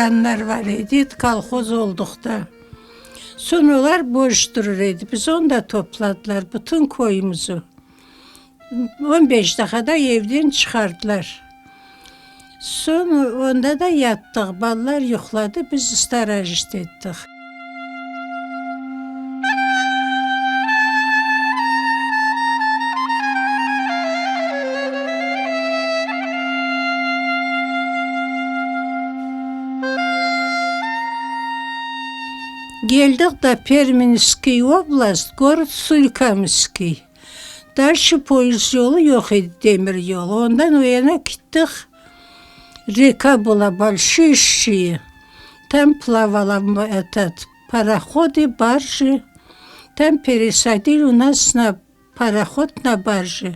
Bostanlar var edi, kolhoz olduqta. Soñ olar boş durur edi. Biz onu da topladılar, bütün köyümizi. On beş daqada evden çıqardılar. Soñ onda da yattıq, balalar yuqladı, biz storojit ettik. Geldik da Perminskiy oblast, gorod Solikamskiy. Dalşe poyezd yolu yoq edi, demir yolu. Ondan o yana kittik, reka была большущая, tam plavala etot, parohody, barjı. Tam peresadili u nas na parohod, na barjı.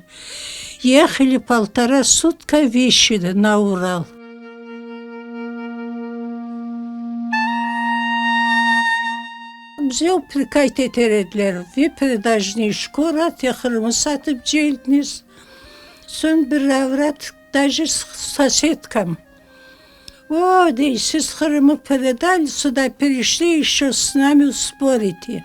Yehali poltora sutka veşi na Ural. Bize uprikayt eter ediler, ve peredajnıy şkora, te Qırımı satıp celdiñiz. Soñ bir avrat daje sosedkam, O, dey, siz Qırımı peredali, süda perişli, eşço s nami sporite.